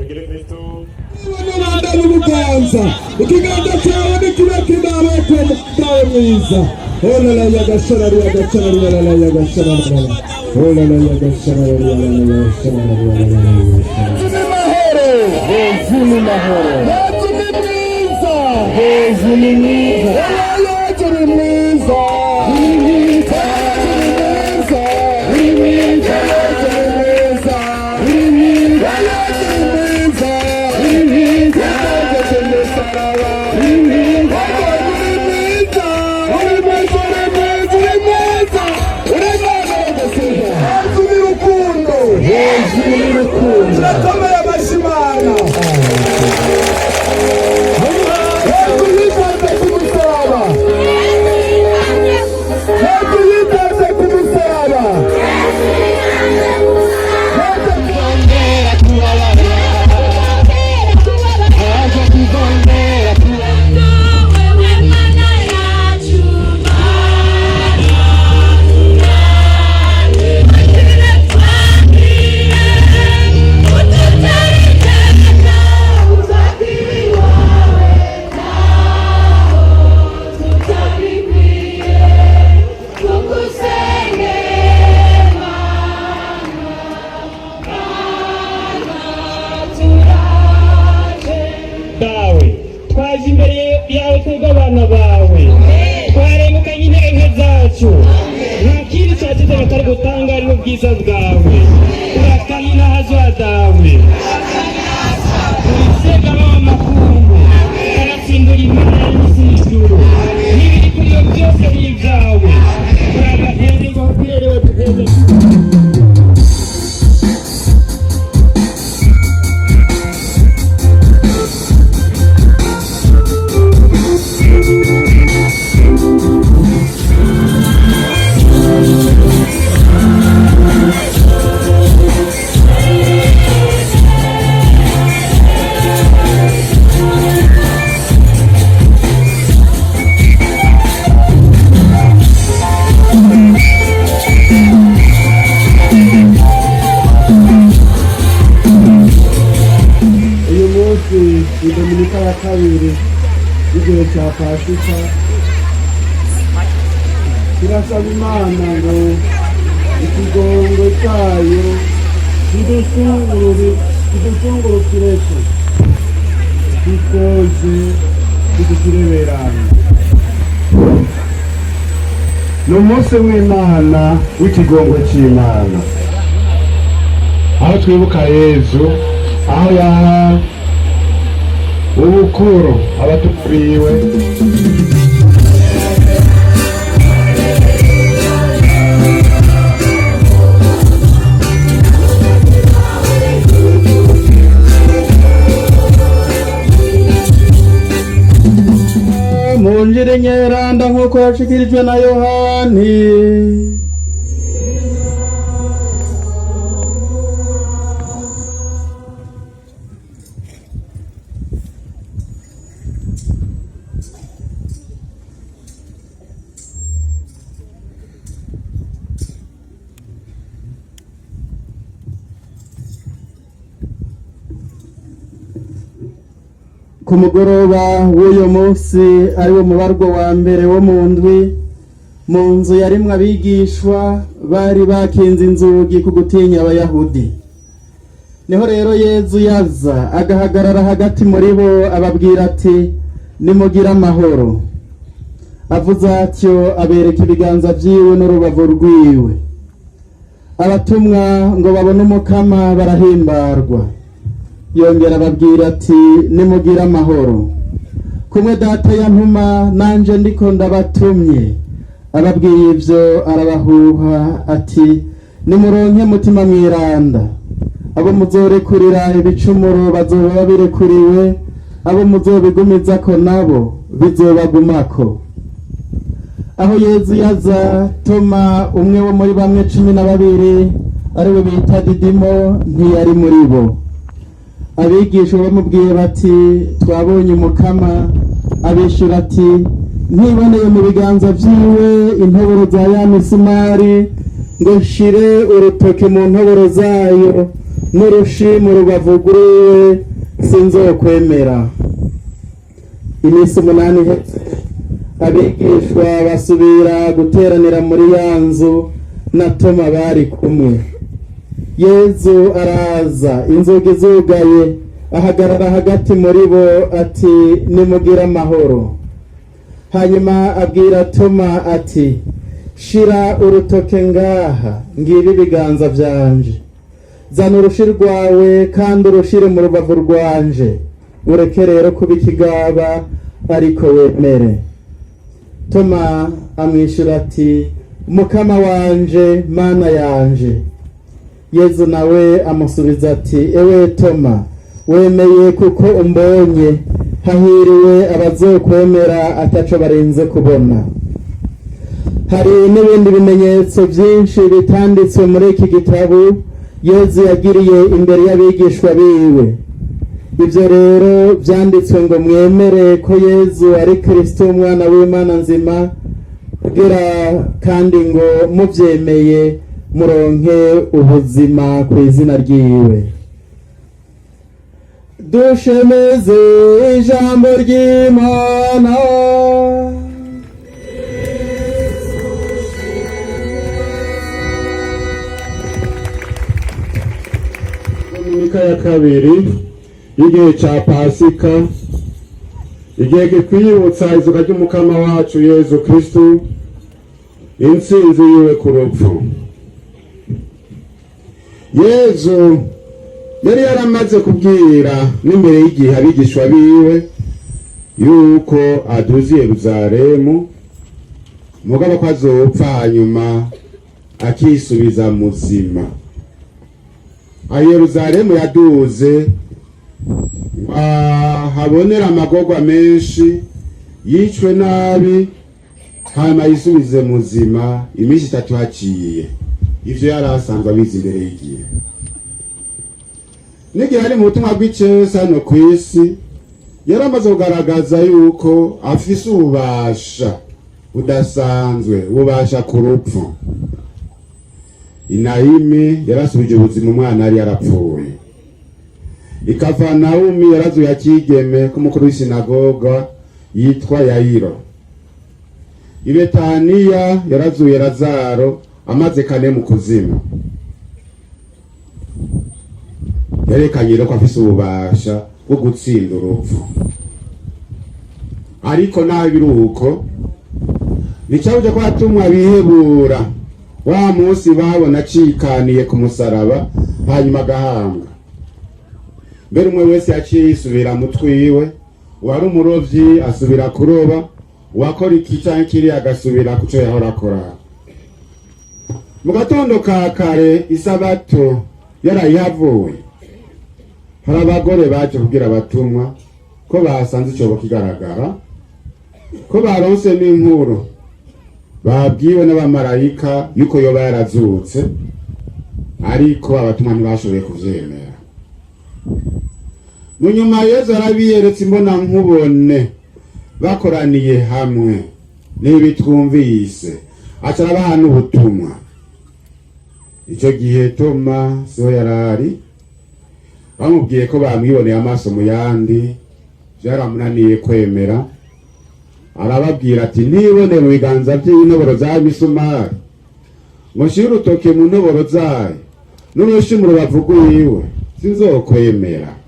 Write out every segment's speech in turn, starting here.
Tugire Kristu. Rubanda n'ubuganza, ikiganza cyawe nikibe kimaboko bwawe mwiza. Olala yagasharari yagasharari olala yagasharari olala yagasharari olala yagasharari olala yagasharari. Mahoro. Yezu ni mahoro. Yezu ni mwiza. Yezu ni mwiza. Yezu ni mwiza. Ni mwiza. Yezu ni mwiza. Ni mwiza. Yezu ni mwiza. Ni mwiza. Yezu ni mwiza. Ni mwiza. Yezu ni musaraba. Ni mwiza. Uri mwiza, uri mwiza, uri mwiza, uri mwiza, uri mwiza gusiga. Yezu ni rukundo. Yezu ni rukundo. Turakomeye amashyi Imana. Yezu yitanze ku musaraba. Yezu yitanze ku musaraba. Tuzongera kubabara. Ntabwo tuzongera kubabara. Wewe Mana yacu, Mana twakire, udutere iteka, uzakiri wawe ntaho tutabikwiye, tugusenge Mana, Mana turaje. Dawe, twaje imbere yawe twebwe abana bawe, twarengukanye intege nke zacu, nta kindi cyatuzanye atari gutangara n'ubwiza bwawe. Urakanahazwa dawe, uri segaba w'amakungu, kanatsindura Imana y'isi n'ijuru n'ibiri kuri yo byose ni ibyawe. Uragaheze ngo ukwiriye duheze. Uyu munsi ni Dominika ya kabiri y'igihe cya Pasika. Turasaba Imana ngo ikigongo cyayo kidusungurukireko, kitwoze, kidukireberana. Ni umunsi w'Imana, w'ikigongo cy'Imana, aho twibuka Yezu, aho yaha ubukuru abatumwa biwe. Mu njiri nyeranda nk'uko yashikirijwe na Yohani. Ku mugoroba w'uyu munsi, ari wo mubarwa wa mbere wo mu ndwi, mu nzu yarimwo abigishwa bari bakinze inzugi ku gutinya Abayahudi, niho rero Yezu yaza agahagarara hagati muri bo, ababwira ati: "Nimugire amahoro." Avuze atyo, abereka ibiganza vyiwe n'urubavu rwiwe. Abatumwa ngo babone Umukama barahimbarwa. Yongera ababwira ati: "Nimugire amahoro. Kumwe Data yantuma, nanje ndiko ndabatumye." Ababwiye ivyo, arabahuha ati: "Nimuronke Mutima Mweranda. Abo muzorekurira ibicumuro bazoba babirekuriwe, abo muzobigumizako nabo bizobagumako." Aho Yezu yaza, Toma, umwe wo muri bamwe 12, ariwe bita Didimo, ntiyari muri bo. Abigishwa bamubwiye bati: "Twabonye Umukama." Abishura ati: "Ntiboneye mu biganza vyiwe intoboro za ya misumari, ngo nshire urutoke mu ntoboro zayo, n'urushi mu rubavu rwiwe sinzokwemera. Iminsi 8 iheze, abigishwa basubira guteranira muri ya nzu, na Toma bari kumwe. Yezu araza, inzugi zugaye, ahagarara hagati muri bo ati: "Nimugire amahoro." Hanyuma abwira Toma ati: "Shira urutoke ngaha, ngibi ibiganza vyanje. Zana urushi rwawe kandi urushire mu rubavu rwanje. Ureke rero kuba ikigaba, ariko wemere." Toma amwishura ati: "Mukama wanje, Mana yanje." Yezu nawe amusubiza ati: "Ewe Toma, wemeye kuko umbonye. Hahiriwe abazokwemera ataco barinze kubona." Hari n'ibindi bimenyetso byinshi bitanditswe muri iki gitabo, Yezu yagiriye imbere y'abigishwa biwe. Ibyo rero byanditswe ngo mwemere ko Yezu ari Kristo, umwana w'Imana nzima, kugira kandi ngo mubyemeye muronke ubuzima ku izina ryiwe. Dushemeze ijambo ry'Imana. Dominika ya kabiri y'igihe ca Pasika, igihe kikwibutsa izuka ry'Umukama wacu Yezu Kristu, intsinzi yiwe ku rupfu. Yezu yari yaramaze kubwira n'imbere y'igihe abigishwa biwe yuko aduze Yeruzalemu, mugabo ko azopfa hanyuma akisubiza muzima. Aho Yeruzalemu yaduze habonera amagorwa menshi, yicwe nabi, hanyuma yisubize muzima iminsi 3 haciye. Ivyo yari asanzwe abizi imbere y'igihe. N'igihe ari mu butumwa bw'icese hano kw'isi, yaramaze kugaragaza yuko afise ububasha budasanzwe, ububasha ku rupfu. Inayimi yarasubije ubuzima umwana yari yarapfuye. Ikafanawumi yarazuye akigeme k'umukuru w'isinagoga yitwa Yayiro. Ibetaniya yarazuye Lazaro amaze kane mu kuzimu. Yerekanye rero ko afise ububasha bwo gutsinda urupfu. Ariko naho biri uko, nticabuze ko abatumwa bihebura wa munsi babona acikaniye ku musaraba hanyuma agahambwa. Mbere umwe wese yaciye yisubira mu twiwe, uwari umurovyi asubira kuroba, uwakora iki canke kiriya agasubira kuco yahora akora. Mu gatondo ka kare, isabato yarayihavuye, hari abagore baje kubwira abatumwa ko basanze icobo kigaragara, ko baronse n'inkuru babwiwe n'abamarayika yuko yoba yarazutse, ariko abatumwa ntibashoboye kuvyemera. Mu nyuma Yezu arabiyeretse imbona nkubone bakoraniye hamwe, n'ibitwumvise aca arabaha n'ubutumwa. Ico gihe Toma siho yarari, bamubwiye ko bamwiboneye amaso mu yandi, vyaramunaniye kwemera. Arababwira ati: "Ntibone mu biganza vy'intoboro za misumari, ngo nshire urutoke mu ntoboro zayo n'urushi mu rubavu rwiwe, sinzokwemera."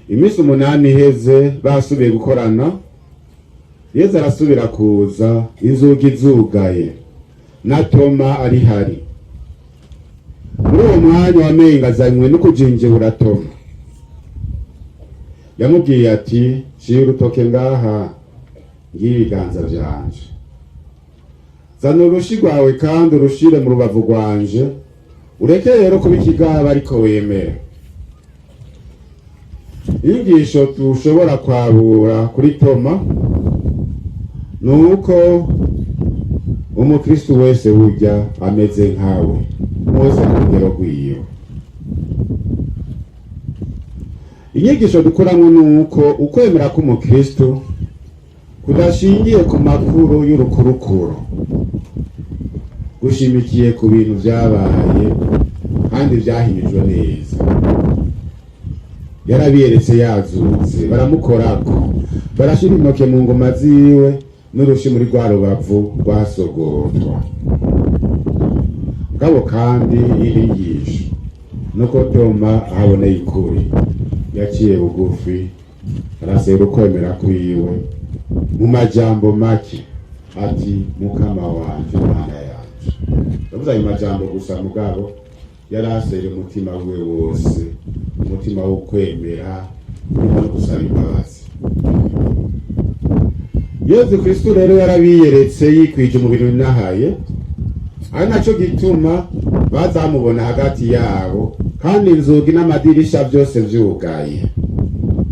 Iminsi 8 iheze, basubiye gukorana. Yezu arasubira kuza, inzugi zugaye, na Toma ari hari. Muri uwo mwanya wamenga azanywe no kujinjibura Toma. Yamubwiye ati: "Shira urutoke ngaha, ngibi ibiganza vyanje. Zana urushi rwawe kandi urushire mu rubavu rwanje. Ureke rero kuba ikigaba, ariko wemere." Inyigisho tushobora kwabura kuri Toma ni uko umukristu wese burya ameze nkawe, wese ku rugero rwiwe. Inyigisho dukuramo ni uko ukwemera k'umukristu kudashingiye ku makuru y'urukurukuru, gushimikiye ku bintu vyabaye Kandi vyahinyujwe neza. Yarabiyeretse yazutse, baramukorako, barashira intoke mu ngoma ziwe n'urushi muri rwa rubavu rwasogotwa. Mugabo kandi irigisho nuko Toma ahaboneye ukuri, yaciye bugufi, arasera ukwemera kwiwe mu majambo make ati: "Mukama wanje, Mana yanje." Yavuze ayo majambo gusa, mugabo yari aseye umutima wiwe wose, umutima wo kwemera no gusaba imbabazi. Yezu Kristu rero yarabiyeretse yikwije umubiri unahaye, ari naco gituma bazamubona hagati yabo kandi inzugi n'amadirisha byose vyugaye.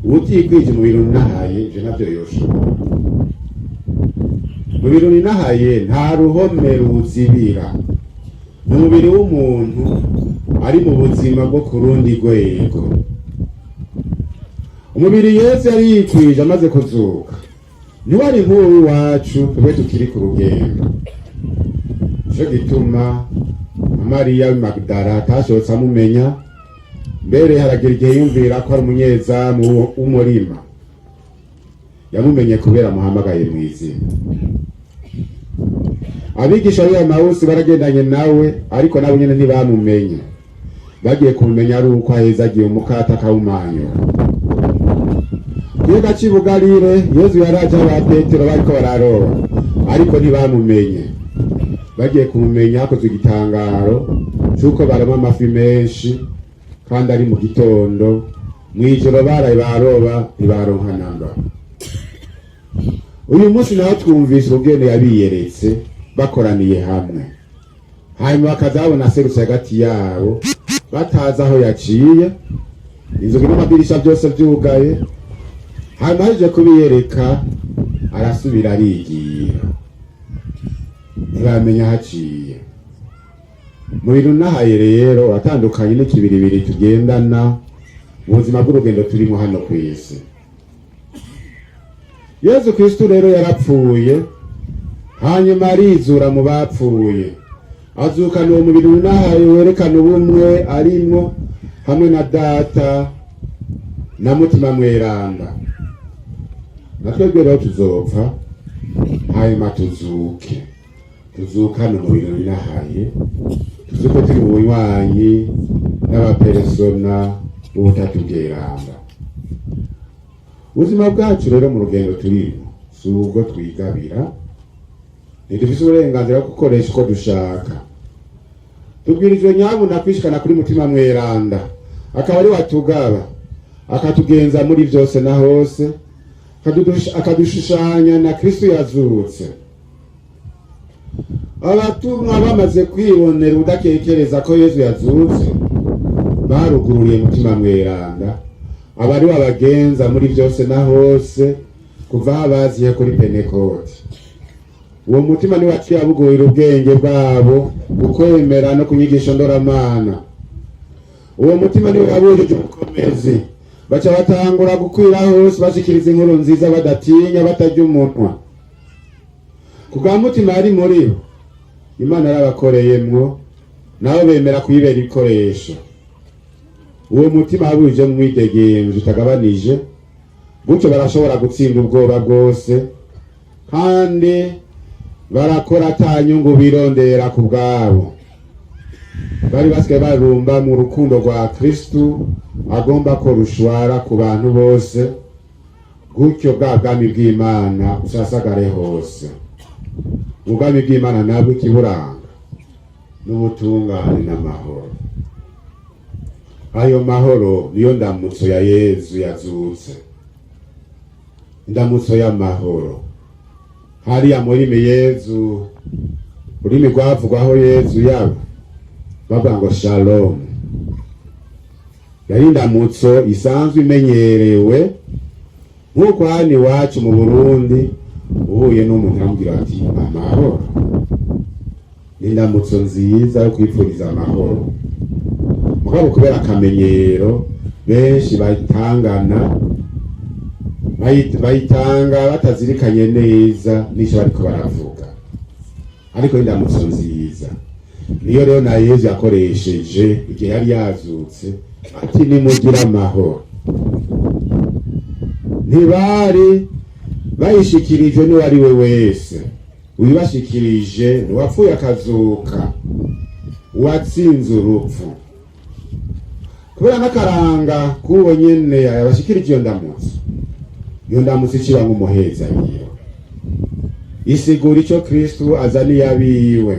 Utikwije umubiri unahaye, ivyo navyo yoshobora. Umubiri unahaye nta ruhome ruzibira, ni umubiri w'umuntu ari mu buzima bwo ku rundi rwego. Umubiri Yesu yari yikwije amaze kuzuka ntiwari nk'uwo w'iwacu tube tukiri ku rugendo. Nico gituma Mariya w'i Magdala atashobotse amumenya, mbere haragira igihe yumvira ko ari umunyezamu w'umurima. Yamumenye kubera amuhamagaye mu izina. Abigisha b'i Emawusi baragendanye nawe, ariko nabo nyene ntibamumenye. Bagiye kumumenya ari uko ahezagiye umukate akawumanyura. Kiyaga c'i Bugarire, Yezu yaraje aho ba Petero bariko bararoba, ariko ntibamumenye. Bagiye kumumenya hakozwe igitangaro c'uko baroma amafi menshi, kandi ari mu gitondo. Mw'ijoro baraye baroba, ntibaronka namba. Uyu munsi naho twumvise ubwene yabiyeretse bakoraniye hamwe, hanyuma bakazabona aserutse hagati yabo batazi aho yaciye, inzugi n'amadirisha byose vyugaye. Hanyuma ahejeje kubiyereka, arasubira arigira, ntibamenya aho aciye. Mu bintu nahaye rero atandukanye n'ikibiribiri tugendana mu buzima bw'urugendo turimo hano ku isi. Yezu Kristu rero yarapfuye, hanyuma arizura mu bapfuye, azukana uwo mubiri unahaye werekana ubumwe arimwo hamwe na Data na Mutima Mweranda. Na twebwe rero tuzopfa, hanyuma tuzuke, tuzukane umubiri unahaye, tuzuke turi mu bunywanyi n'abaperesona b'Ubutatu Bweranda. Ubuzima bwacu rero mu rugendo turimo si ubwo twigabira, ntidufise uburenganzira bwo gukoresha uko dushaka. Tubwirijwe nyabuna kwishikana kuri Mutima Mweranda, akaba ari watugaba, akatugenza muri byose na hose, akadushushanya na Kristu yazutse. Abatumwa bamaze kwibonera udakekereza ko Yezu yazutse, barugururiye Mutima Mweranda, aba ari abagenza muri byose na hose kuva aho baziye kuri Pentekoti. Uwo mutima ni waciye abugurira ubwenge bwabo ukwemera no kunyigisha ndoramana. Uwo mutima niwe wabujije ubukomezi, baca batangura gukwira hose bashikiriza inkuru nziza badatinya, batarya umunwa. Kubwa Mutima yari muri bo, Imana yarabakoreyemwo, nabo bemera kuyibera ibikoresho. Uwo mutima wabujije mu mwidegemvyo utagabanije, gutyo barashobora gutsinda ubwoba bwose, kandi barakora ata nyungu birondera ku bwabo. Bari basigaye barumba mu rukundo rwa Kristu agomba ko rushwara ku bantu bose, gutyo bwa bwami bw'Imana busasagare hose. Ubwami bw'Imana nabwo ikiburanga n'ubutungane n'amahoro. Ayo mahoro niyo ndamutso ya Yezu yazutse, indamutso y'amahoro. Hariya murimi Yezu, ururimi rwavugwaho Yezu yaba bavuga ngo shalom, yari indamutso isanzwe imenyerewe, nk'uko hano iwacu mu Burundi uhuye n'umuntu aramubwira ati amahoro. Ni indamutso nziza yo kwipfuriza amahoro, mugabo kubera akamenyero benshi bayitangana, bayitanga batazirikanye neza n'ico bariko baravuga, ariko indamutso nziza. Niyo rero na Yezu yakoresheje igihe yari yazutse, ati: "Nimugire amahoro." Ntibari bayishikirijwe n'uwari we wese. Uyibashikirije ni uwapfuye akazuka, uwatsinze urupfu. Kubera n'akaranga k'uwo nyene yabashikirije iyo ndamutso, iyo ndamutso iciba nk'umuhezagiro, isigura ico Kristu azaniye abiwe: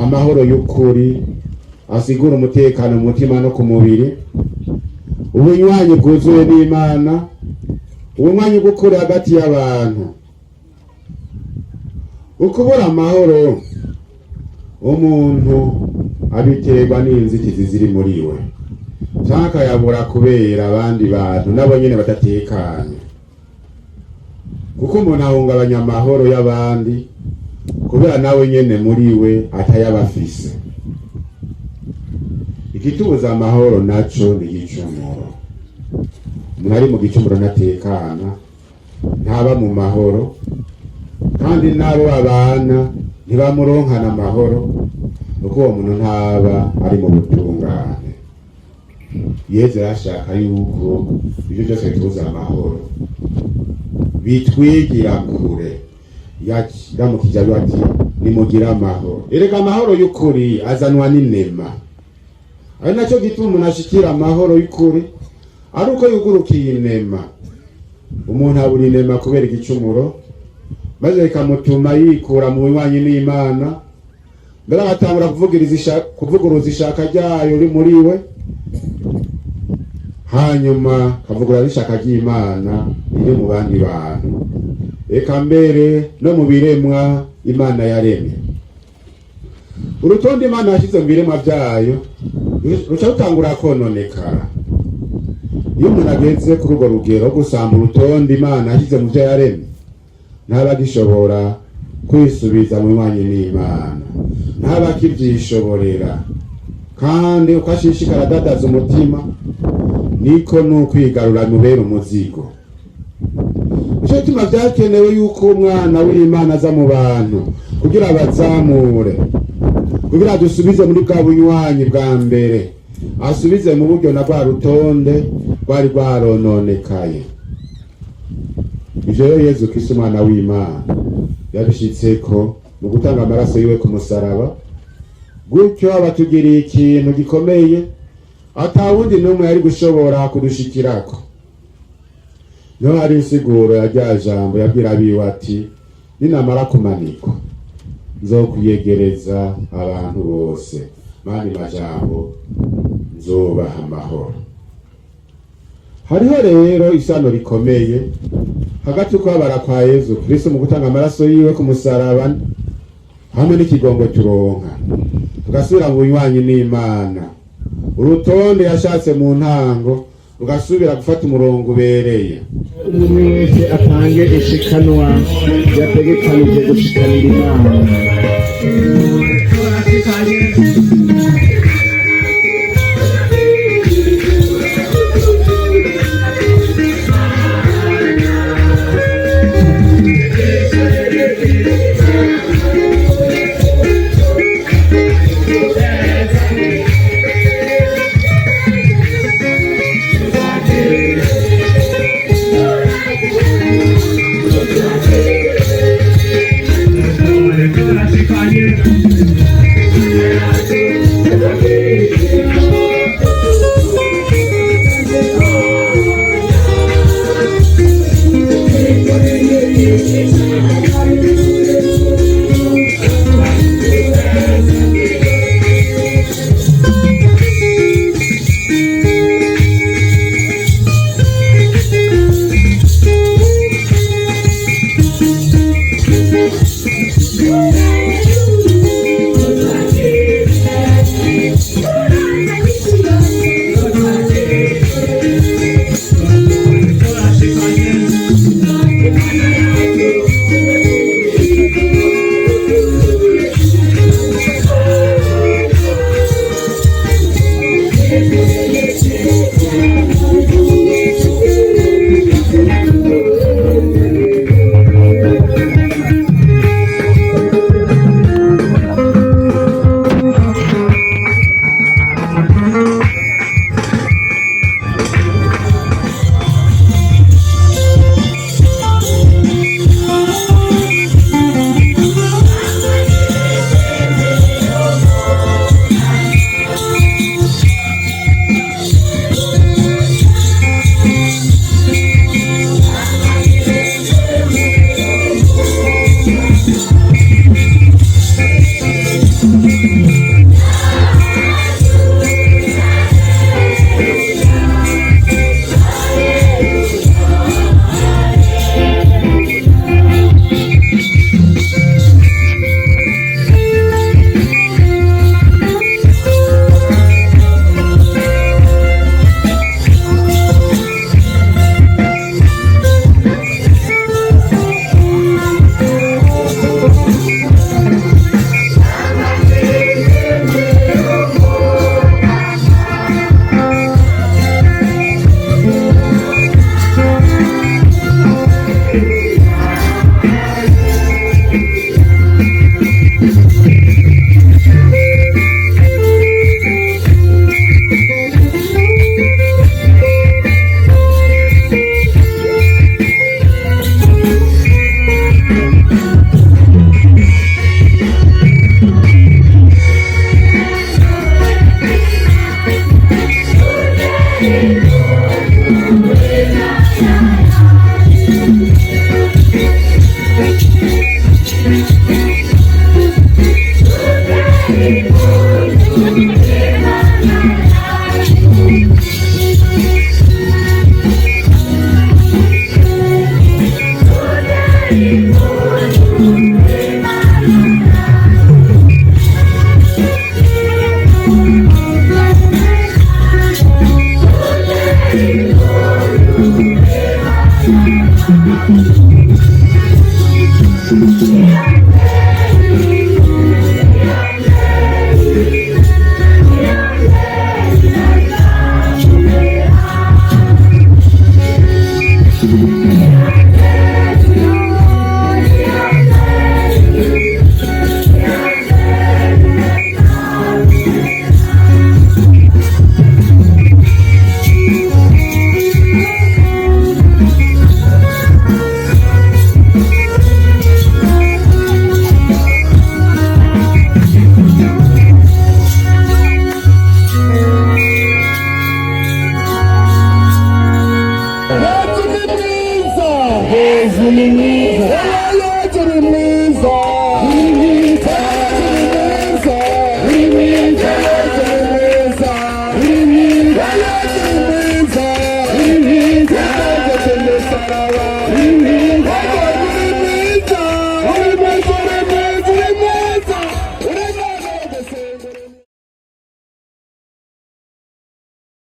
amahoro y'ukuri, asigura umutekano mu mutima no ku mubiri, ubunywanyi bwuzuye n'Imana, ubunywanyi bw'ukuri hagati y'abantu. Ukubura amahoro umuntu abiterwa n'inzitizi ziri muri we, canke akayabura kubera abandi bantu nabo nyene badatekanye, kuko umuntu ahungabanya amahoro y'abandi kubera nawe nyene muri we atayaba afise. Igitubuza amahoro naco ni igicumuro. Umuntu ari mu gicumuro ntatekana, ntaba mu mahoro, kandi n'abo babana ntibamuronkana amahoro, kuko uwo muntu ntaba ari mu butungane. Yezu yarashaka yuko ibyo byose bitubuza amahoro bitwigira kure. Yaramukije ati: "Nimugire amahoro." Erega amahoro y'ukuri azanwa n'inema. Ari nacyo gituma umuntu ashikira amahoro y'ukuri ari uko yugurukiye inema. Umuntu abura inema kubera igicumuro, maze bikamutuma yikura mu bunywanyi n'Imana, mbere agatangura kuvuguruza ishaka ryayo riri muri we, hanyuma akavugurura n'ishaka ry'Imana riri mu bandi bantu, eka mbere no mu biremwa Imana yaremye. Urutonde Imana yashyize mu biremwa byayo ruca rutangura kononekara. Iyo umuntu ageze kuri urwo rugero rwo gusamba urutonde Imana yashyize mu byo yaremye, ntaba agishobora kwisubiza mu bunywanyi n'Imana, ntaba akivyishoborera. Kandi uko ashishikara adadaza umutima, niko n'ukwigarura mubera umuzigo. Nico gituma vyakenewe yuko umwana w'Imana aza mu bantu kugira abazamure, kugira dusubize muri bwa bunywanyi bwa mbere, asubize mu buryo na rwa rutonde rwari rwarononekaye. Ivyo rero Yezu Kristo umwana w'Imana yabishitseko mu gutanga amaraso yiwe ku musaraba. Gutyo abatugiriye ikintu gikomeye ata wundi n'umwe yari gushobora kudushikirako. Niho hari insiguro ya rya jambo yabwira abiwe ati: "Ninamara kumanikwa, nzokwiyegereza abantu bose." Mani majambo, nzobaha amahoro. Hariho rero isano rikomeye hagati y'ukubabara kwa Yezu Kristo mu gutanga amaraso yiwe ku musaraba hamwe n'ikigongo turonka, tugasubira mu bunywanyi n'Imana. Urutonde yashatse mu ntango rugasubira gufata umurongo ubereye. Umwe wese atange ishikanwa yategekanije gushikanira Imana.